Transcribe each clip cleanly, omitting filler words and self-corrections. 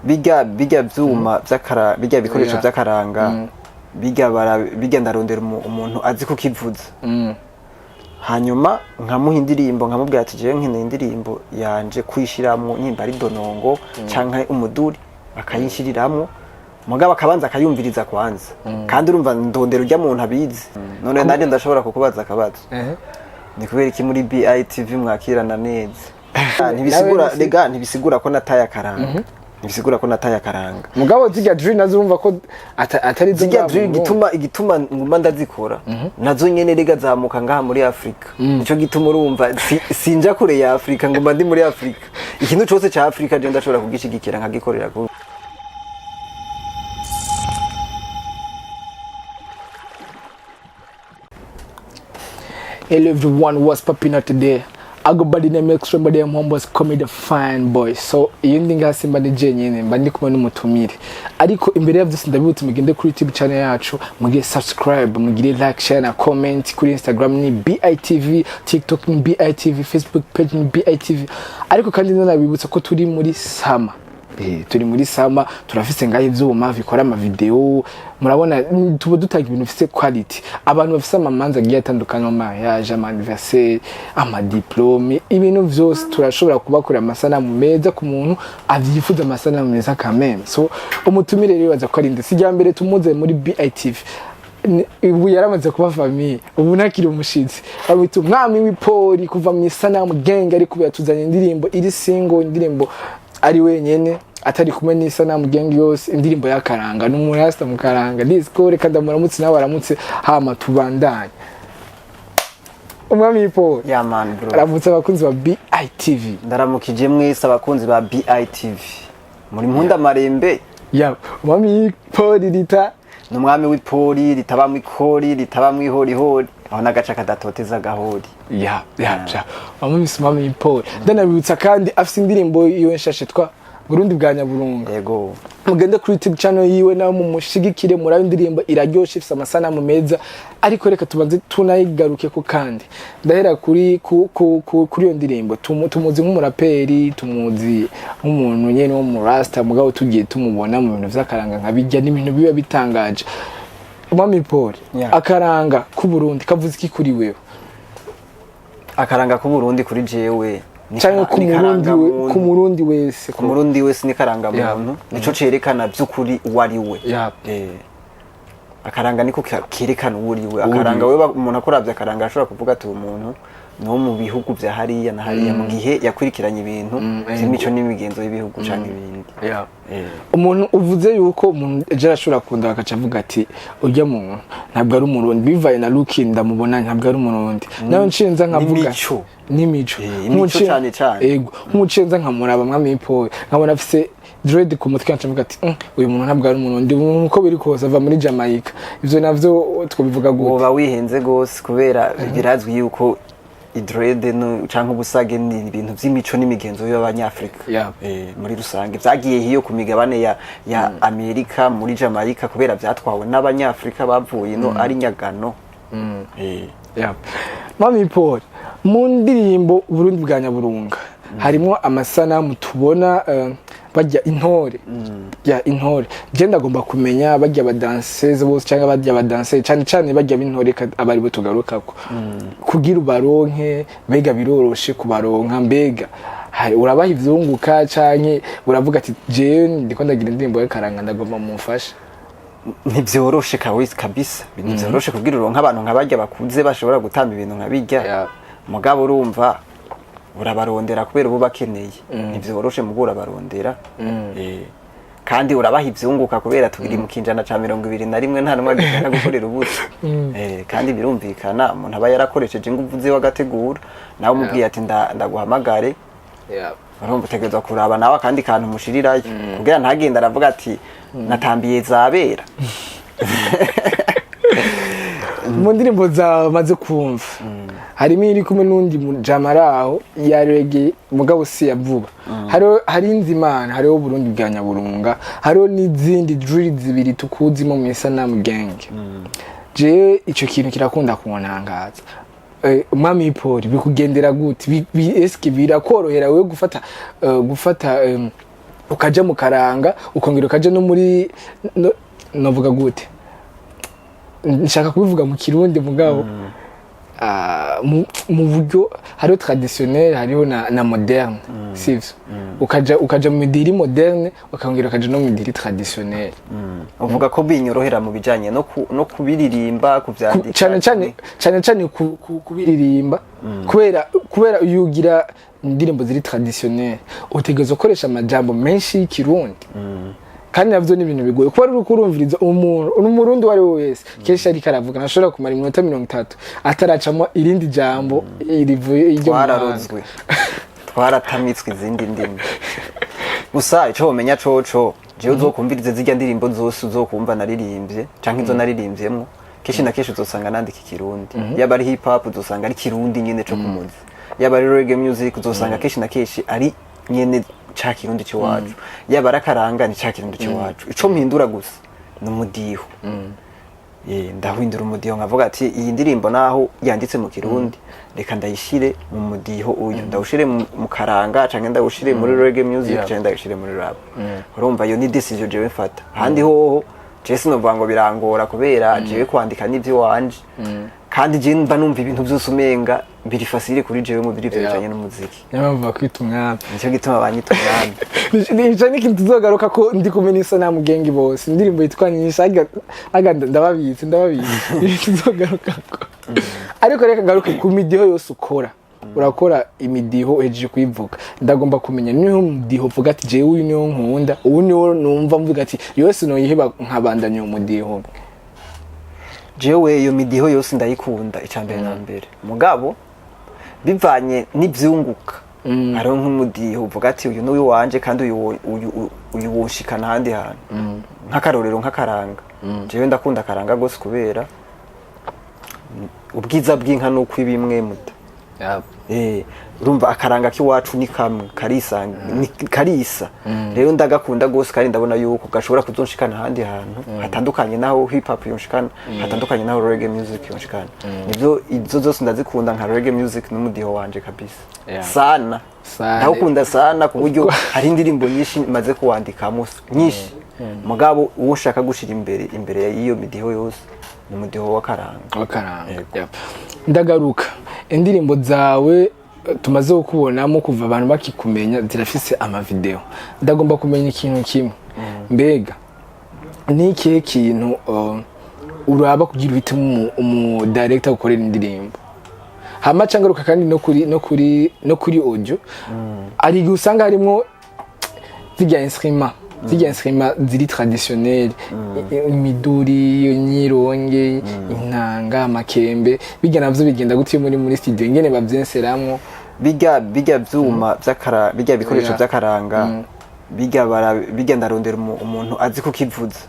Bijya vyuma vy'akara, bijya bikoresho vy'akaranga, bijya bara bijya, ndarondera umuntu azi kukivuza, hanyuma nkamuha indirimbo, nkamubwira ati: "Jewe nkeneye indirimbo yanje kuyishiramwo, nimba ari donongo canke umuduri." Akayinshiriramwo, mugabo akabanza akayumviriza kwanza. Kandi urumva, ndondera urya muntu abizi. None nanjye ndashobora kukubaza akabazo? Ni kubera iki muri BITV mwakirana neza? Ntibisigura Nawe rega, ntibisigura ko nataye akaranga, ntibisigura ko nataye akaranga. Mugabo zirya drill nazo urumva ko atari zo Zirya ngaha drill mu Burundi. Igituma nguma ndazikora, nazo nyene rega zamuka ngaha muri Afrika. Nico gituma urumva sinja kure ya Afrika, nguma ndi muri Afrika. Ikintu cose ca Afrika je ndashobora kugishigikira, nkagikorera ku Hello everyone, what's popping out today? I go by the name Extreme, but them homeboys call me the fine boy. So iyo ndi ngaha simba ndi jenyine, mba ndi kumwe n'umutumire. Ariko imbere ya byose, ndabibutsa mugende kuri YouTube channel yacu, mugire subscribe, mugire like, share na comment. Kuri Instagram ni BITV, TikTok ni BITV, Facebook page ni BITV. Ariko kandi nanabibutsa ko turi muri summer. Turi muri summer, turafise ngaho ivyuma bikora amavideo. Murabona, tuba dutanga ibintu bifise quality. Abantu bafise amamanza agiye atandukanye, mariage, ama anniversaire, amadiplome, ibintu vyose turashobora kubakorera amasanamu meza ku muntu avyifuza amasanamu meza quand même. So umutumire rero baza ko ari nde? Si mbere tumuze muri BITV. Ubu yaramaze kuba famille, ubu ntakiri umushitsi. Bamwita umwami w'ipori kuva mu Isanamu Gang, ariko ubu yatuzanye indirimbo iri single, indirimbo ari wenyene atari kumwe n'Isanamu Gang yose, indirimbo y'akaranga. Ni umuntu yasita mu karanga disco. Reka ndamuramutse, nawe aramutse, hama tubandanye. Umwami w'ipori. Yeah man, bro. Aramutse abakunzi ba BITV. Ndaramukije mwese abakunzi ba BITV muri mpunda marembe. Ya umwami w'ipori rita Ni umwami w'ipori ritabamwo ikori, ritabamwo ihorihori, aho n'agace kadatoteza agahori. Ya, wamubise umwami w'ipori. Ndanabibutsa kandi afise indirimbo yiwe nshasha yitwa Burundi bwa Nyaburunga. Yego. Mugende kuri YouTube channel yiwe nawe mumushigikire, murabe indirimbo iraryoshe, ifise amasanamu meza. Ariko reka tubanze tunayigaruke ko. Kandi ndahera kuri ku, ku, ku, kuri iyo ndirimbo. Tumuzi nk'umuraperi, tumuzi nk'umuntu nyene wo mu rasta, mugabo tugiye tumubona mu bintu vy'akaranga nka bijya n'ibintu biba bitangaje. Umwami Paul, akaranga k'u Burundi kavuze iki kuri wewe? Akaranga k'Uburundi kuri jewe ni Canke ku ni Murundi karangamuntu. Ku Murundi wese. Ku Murundi wese ni karangamuntu, nico cerekana vy'ukuri uwo ari we. Akaranga niko kerekana uwo uri we. Akaranga wewe, umuntu akuravye akaranga ashobora kuvuga ati: "Uyu muntu ni wo mu bihugu vya hariya na hariya", mu gihe yakurikiranye ibintu vy'imico n'imigenzo y'ibihugu canke ibindi. Umuntu uvuze yuko umuntu ejo arashobora kunda bakaca avuga ati: "Urya muntu ntabwo ari Umurundi", bivaye na look ndamubona, ntabwo ari Umurundi. Nawe nshinza nkavuga N'imico. N'imico. Imico cane cane. Yego, nk'ucenza nkamuraba mwami Paul, nkabona afise dread ku mutwe, nkaca mvuga ati: "Uyu muntu ntabwo ari Umurundi, uko biri kose ava muri Jamaica." Ivyo navyo twobivuga gute? Woba wihenze gose, kubera birazwi yuko idread canke ubusage ni ibintu vy'imico n'imigenzo y'Abanyafrika. Muri rusange vyagiye hiyo ku migabane ya Amerika, muri Jamaica, kubera vyatwawe n'Abanyafrika bavuye ino ari nyagano. Yeah. Mami Paul, mu ndirimbo Burundi bwa Nyaburunga harimo amasanamu tubona, bajya intore ya intore. Je ndagomba kumenya bajya badanseze bose cyangwa bajya badanse cyane cyane bajya b'intore, abari bo tugarukako kugira ubaronke. Mbega biroroshe kubaronka? Mbega hari urabaha ivyunguka, canke uravuga ati: "Jewe ndiko ndagira indirimbo y'akaranga, ndagomba mumfashe"? Ntivyoroshe kawisi kabisa, ntivyoroshe kugira uronke abantu nka barya bakuze bashobora gutamba ibintu nka bijya. Mugabo urumva, urabarondera kubera uba bakeneye. Ntivyoroshe, mugo urabarondera. Kandi urabaha ivyunguka, kubera tugiri mu kinjana ca 21, nta numwe agishaka gukorera ubusa. Kandi birumvikana, umuntu aba yarakoresheje inguvu ziwe agategura, nawe umubwiye ati: "Ndaguhamagare", urumva utegerezwa kuraba nawe akandi kantu umushirirayo, kugira ntagende aravuga ati: "Natambiye zabera." Mu ndirimbo zawe maze kumva harimo iri kumwe n'undi mujama aho ya reggae, mugabo si ya vuba. Hariho hari Inzimana, hariho Burundi bwa Nyaburunga, hariho n'izindi drill zibiri tukuzimo mu Isanamu Gang. Jewe ico kintu kirakunda kuntangaza. Umwami w'ipori, bikugendera gute? Eske birakorohera wewe gufata Ukaja mu karanga, ukongera ukaja no muri no, novuga gute, nshaka kubivuga mu Kirundi mugabo mu buryo hariho traditionnel, hariho na moderne, sivyo? Ukaja mu midiri moderne, ukongera ukaja no mu midiri traditionnel. Uvuga ko binyorohera mu bijanye no kubiririmba, kuvyandika? Cyane cyane kubiririmba, kubera iyo ugira indirimbo ziri traditionnel utegerezwa gukoresha amajambo menshi y'Ikirundi, kandi navyo ni ibintu bigoye kuba uri kurumviriza umuntu, Umurundi uwo ari we wese kenshi ariko aravuga ntashobora kumara iminota 30 ataracamo irindi jambo rivuye iryo mu mahanga. Twararozwe, twaratamitswe izindi ndimi. Gusa ico womenya coco, jewe uzokumvirize zirya ndirimbo zose uzokumva naririmbye canke izo naririmvyemwo, kenshi na kenshi uzosanga nandika Ikirundi. Yaba ari hip hop, uzosanga ari Kirundi nyene co kumuzi. Yaba ari reggae music, uzosanga kenshi na kenshi ari nyene ca Kirundi c'iwacu. Yaba ari akaranga, ni ca Kirundi c'iwacu. Ico mpindura gusa ni umudiho. Ndahindura umudiho, nkavuga ati iyi ndirimbo naho yanditse mu Kirundi, reka ndayishire mu mudiho uyu, ndawushire mu karanga, canke ndawushire muri reggae music, canke ndawushire muri rap. Urumva iyo ni decision jewe mfata. Ahandi hoho jewe sinovuga ngo birangora, kubera jewe kwandika n'ivyo wanje, kandi jewe mba numva ibintu vyose umenga biri facile kuri jewe mu biri ivyo bijanye n'umuziki. Niyo mpamvu bakwita umwami. Nico gituma banyita umwami. Ico ni ikintu tuzogaruka ko ndi kumwe n'Isanamu Gang bose, indirimbo yitwa Nyinshi. Aga ndababitse tuzogaruka ko. Ariko reka ngaruke ku midiho yose ukora. Urakora imidiho, uhejeje kuyivuga. Ndagomba kumenya niho mudiho uvuga ati jewe uyu niwo nkunda, ubu niwo numva mvuga ati yose noyiheba nkabandanya uwo mudiho. Jewe iyo midiho yose ndayikunda, icya mbere na mbere. Mugabo bivanye n'ivyunguka, hariho nk'umudiho uvuga ati uyu n'uyu wanje, kandi uyu wonshikana ahandi hantu. Nk'akarorero, nk'akaranga. Jewe ndakunda akaranga gose, kubera ubwiza bw'inka nuko ibimwe muta. Urumva akaranga k'iwacu ni kamwe karisa, karisa. Rero ndagakunda gose, kandi ndabona yuko gashobora kuzonshikana ahandi hantu hatandukanye naho hip hop yonshikana, hatandukanye naho reggae music yonshikana. Nivyo, izo zose ndazikunda, nka reggae music n'umudiho wanje kabisa. Sana. Sana. Ndawukunda sana, ku buryo hari indirimbo nyinshi maze kuwandikamo, nyinshi. Mugabo uwo ushaka gushira imbere y'iyo midiho yose ni umudiho w'akaranga. Wakaranga. Yego. Yep. Ndagaruka indirimbo zawe tumaze kukubonamo kuva abantu bakikumenya zirafise amavideo. Ndagomba kumenya ikintu kimwe: mbega ni ikihe kintu uraba kugira uhitemo umu director gukorera indirimbo? Hama cangaruka kandi no kuri audio, hari igihe usanga harimwo zirya instrument ziri traditionnel, imiduri, inyironge, intanga, amakembe. Bijya navyo bigenda gute iyo muri studio, ingene bavyenseramwo? Bijya vyuma vy'akara, bijya bikoresho vy'akaranga, bijya bara bijya, ndarondera umuntu azi kukivuza,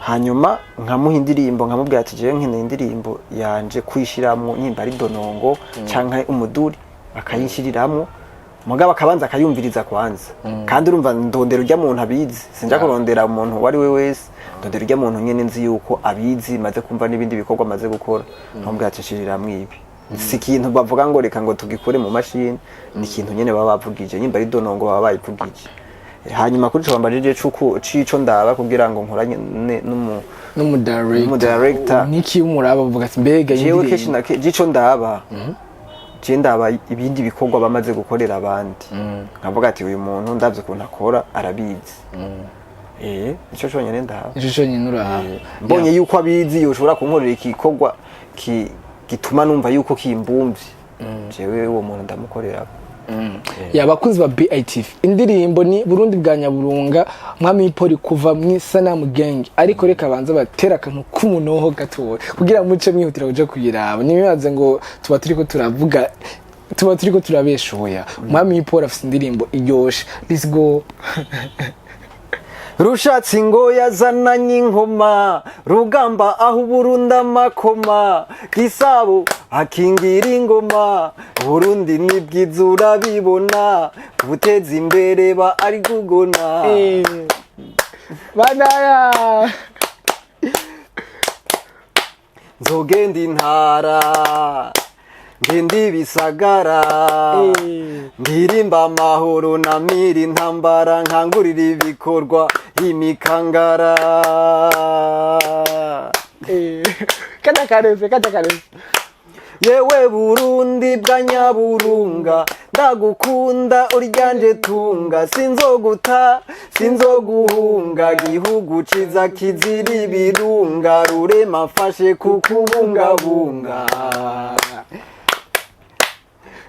hanyuma nkamuha indirimbo, nkamubwira ati jewe nkeneye indirimbo yanje kuyishiramwo nyimba ari donongo canke umuduri, akayinshiriramwo. Mugabo akabanza akayumviriza kwanza. Kandi urumva ndondera urya muntu abizi, sinja kurondera umuntu uwo ari we wese. Ndondera urya muntu nyene nzi yuko abizi, maze kumva n'ibindi bikorwa amaze gukora, nkamubwira ati nshiriramwo ibi. Si ikintu bavuga ngo reka ngo tugikure mu mashini, ni ikintu nyene baba bavugije, nyimba ari donongo baba bayivugije. Hanyuma kuri ico wambajije c'uko cico ndaba kugira ngo nkoranye n'umu N'umudirector. N'umudirector. Niki umuraba uvuga ati mbega iyi Jewe ndirimbo? Kenshi na kenshi ico ndaba, je ndaba ibindi bikorwa bamaze gukorera abandi, nkavuga ati uyu muntu ndavye ukuntu akora arabizi. Nico conyene ndaba. Ico conyene uraba. Mbonye yuko abizi, yoshobora kunkorera igikorwa gituma numva yuko kimbumvye, jewe uwo muntu ndamukorera. Ya, abakunzi ba BITV, indirimbo ni Burundi bwa Nyaburunga, Mwami Poli kuva mu Isanamu Gang. Ariko reka banza batera akantu k'umunoho gatoya kugira muce mwihutira kuja kuyiraba. Ntibibaze ngo tuba turiko turavuga, tuba turiko turabeshoya. Mwami Poli afise indirimbo iryoshe. Let's go. Rushatsi ngo yazananye ingoma, Rugamba aho Uburundi amakoma, Gisabo akingira ingoma. Burundi ni bwiza urabibona, buteza imbere ba ari kugona. Banaya. Nzogenda intara Ngindi bisagara, ndirimba amahoro namira intambara, nkangurira ibikorwa imikangara. Kata karese, kata karese. Yewe Burundi bwa Nyaburunga, ndagukunda uryanje tunga, sinzoguta, sinzoguhunga, gihugu ciza kizira ibirunga, Rurema mfashe kukubungabunga,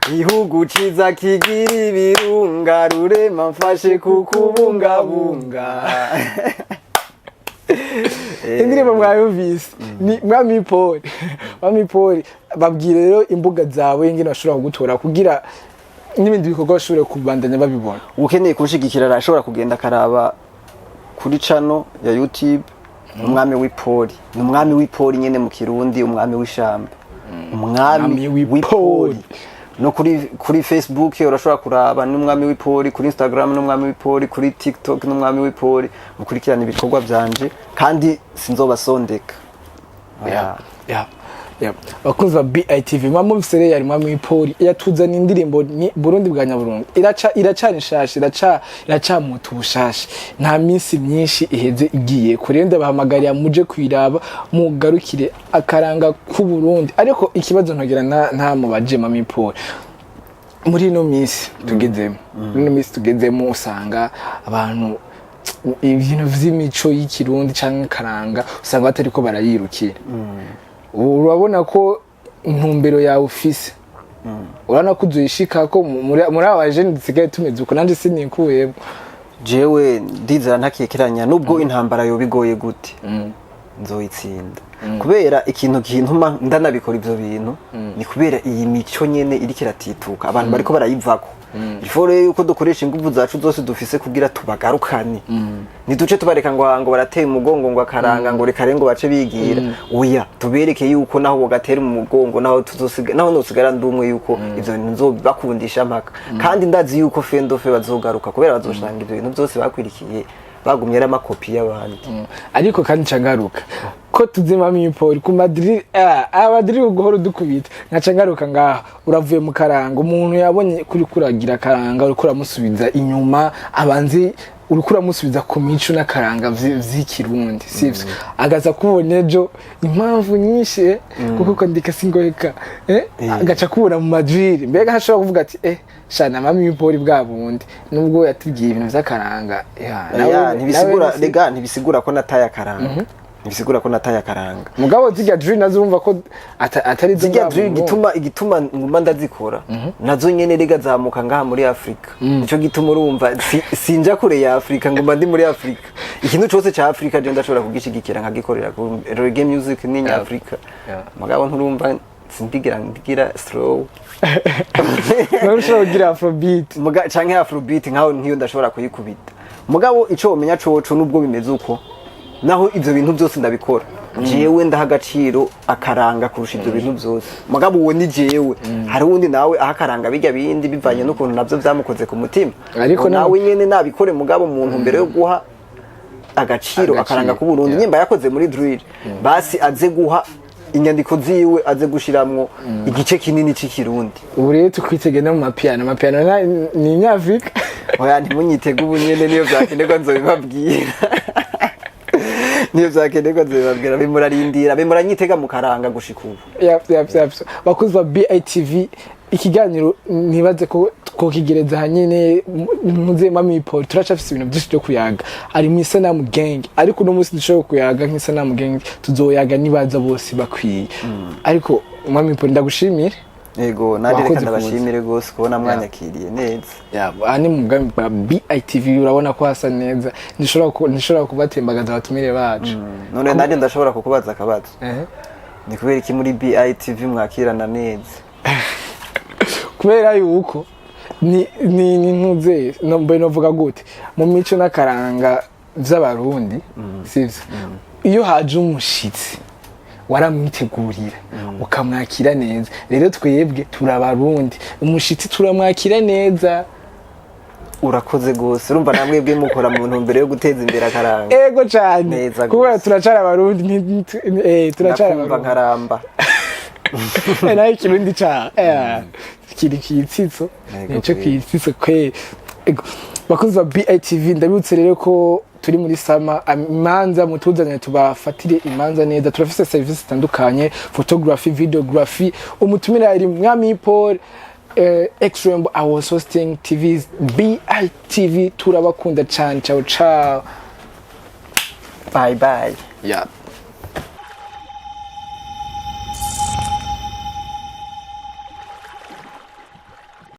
gihugu ciza kigira ibirunga, Rurema mfashe kukubungabunga. Indirimbo mwayumvise, ni Mwami Paul. Mwami Paul, babwire rero imbuga zawe ingene bashobora kugutora kugira n'ibindi bikorwa bashobore kubandanya babibona. Ukeneye kunshigikira arashobora kugenda akaraba kuri channel ya YouTube Umwami w'Ipoli. Ni Umwami w'Ipoli nyene mu Kirundi, umwami w'ishamba, Umwami Umwami w'Ipoli. w'Ipoli. No kuri Facebook urashobora kuraba n'Umwami w'Ipoli, kuri Instagram n'Umwami w'Ipoli, kuri TikTok n'Umwami w'Ipoli. Mukurikirana ibikorwa vyanje kandi sinzobasondeka. Yeah. Yeah. Bakunzi ba BITV, mwamumvise rero, yari Mwami w'Ipoli, yatuzana indirimbo ni Burundi bwa Nyaburunga. Iraca, iracari nshasha, iracamuta ubushasha, nta minsi myinshi iheze igiye kure. Ndabahamagarira muje kuyiraba, mugarukire akaranga k'u Burundi. Ariko ikibazo ntogera nta mubaje Mwami Paul, muri ino minsi tugezemo, muri ino minsi tugezemo usanga abantu ibintu vy'imico y'ikirundi canke karanga usanga batariko barayirukira. Urabona ko intumbero yawe ufise, urabona ko uzoyishikako muri aba bajene dusigaye tumeze uko, nanje sinikuyemo. Jewe ndizera ntakekeranya, nubwo intambara yoba igoye gute nzoyitsinda, kubera ikintu kintuma ndanabikora ivyo bintu ni kubera iyi mico nyene iriko iratituka, abantu bariko barayivako. Il faut rero yuko dukoresha inguvu zacu zose dufise kugira tubagarukane, ntiduce tubareka ngo barateye umugongo ngo akaranga, ngo reka rero ngo bace bigira. Oya, tubereke yuko naho bogatera umugongo, naho tuzosiga, naho nosigara ndumwe, yuko ivyo bintu nzobakundisha mpaka. Kandi ndazi yuko fendofe bazogaruka, kubera bazosanga ivyo bintu byose bakwirikiye bagumye ari amakopi y'abandi. Ariko kandi nca ngaruka ko tuzimamo ipoli ku Madrid, Madrid uguhora udukubita. Nkaca ngaruka ngaha, uravuye mu karanga, umuntu yabonye kuri kuragira akaranga, uriko uramusubiza inyuma, abanze uriko uramusubiza ku mico n'akaranga vy'ikirundi, sivyo? Agaza kubona ejo impamvu nyinshi, kuko kwandika singoheka, agaca kubona mu Madrid, mbega hashobora kuvuga ati shana Mami w'Ipoli bwa bundi nubwo yatubwiye ibintu vy'akaranga ya, Ya, ntibisigura nawe rega, ntibisigura ko nataye akaranga, ntibisigura ko nataye akaranga. Mugabo zirya drill nazo urumva ko atari zo Zirya ngaha drill mu Burundi. Igituma nguma ndazikora, nazo nyene rega zamuka ngaha muri Afrika. Nico gituma urumva sinja kure ya Afrika, nguma ndi muri Afrika. Ikintu cose ca Afrika je ndashobora kugishigikira nkagikorera. Reggae music ni nyafrika. Mugabo nturumva sindigira ndigira slow. Nawe ushobora kugira afrobeat. Muga canke afrobeat nkaho nkiyo ndashobora kuyikubita. Mugabo ico womenya coco, nubwo bimeze uko, naho ivyo bintu byose ndabikora, jewe ndaha agaciro akaranga kurusha ivyo bintu byose. Mugabo uwo ni jewe, hari uwundi nawe aha akaranga bijya bindi bivanye n'ukuntu navyo vyamukoze ku mutima. Ariko Uwo nawe nyene nabikore, mugabo mu ntumbero yo guha agaciro Agaciro, akaranga k'u Burundi. yeah. Nyimba yakoze muri drill, basi aze guha inyandiko ziwe, aze gushiramwo igice kinini c'ikirundi. Ubu rero tukwitege no mu mapiano. Amapiano ni inyafrika. Oya, ntimunyitege ubu nyene, niyo vyakenerwa nzobibabwira, niyo vyakenerwa nzobibabwira. Bimurarindira, bimuranyitega mu karanga gushika ubu. Yap. Bakunzi ba BITV, ikiganiro ntibaze ko twokigereza hanyine. Muze Mami Paul, turacafise ibintu byinshi byo kuyaga, ari mu Isanamu Gang, ariko uno munsi dushobora kuyaga nk'Isanamu Gang, tuzoyaga nibaza bose bakwiye. Ariko Mwami Paul, ndagushimire. Yego, nanjye Wakoze reka ndabashimire rwose kubona mwanyakiriye neza. Aha ni mu bwami bwa BITV, urabona ko hasa neza, ntishobora kubatembagaza abatumire bacu. None nanjye ndashobora kukubaza akabazo? Eh. Ni kubera iki muri BITV mwakirana neza? Kubera yuko ni ntuze no mbe novuga gute, mu mico n'akaranga vy'abarundi, sivyo? Iyo haje umushitsi waramwitegurira, ukamwakira neza. Rero twebwe turabarundi, umushitsi turamwakira neza. Urakoze rwose. Urumva namwe bwe mukora mu ntumbero yo guteza imbere akaranga. Ego cane. Neza kubera gose. turacara abarundi, turacari Ndakumva abarundi. nkaramba. Nawe Ikirundi ca kiri kitsitso. Yego, nico kweli. Kitsitso kwe. Ego. Bakunzi ba BITV, ndabibutse rero ko turi muri sama imanza, mutuzanire tubafatire imanza neza. Turafise service zitandukanye: photography, videography. Umutumire ari Mwami Paul, X-Rambo. I was hosting TVs BITV. Turabakunda cyane. Ciao ciao. Bye bye. Yeah.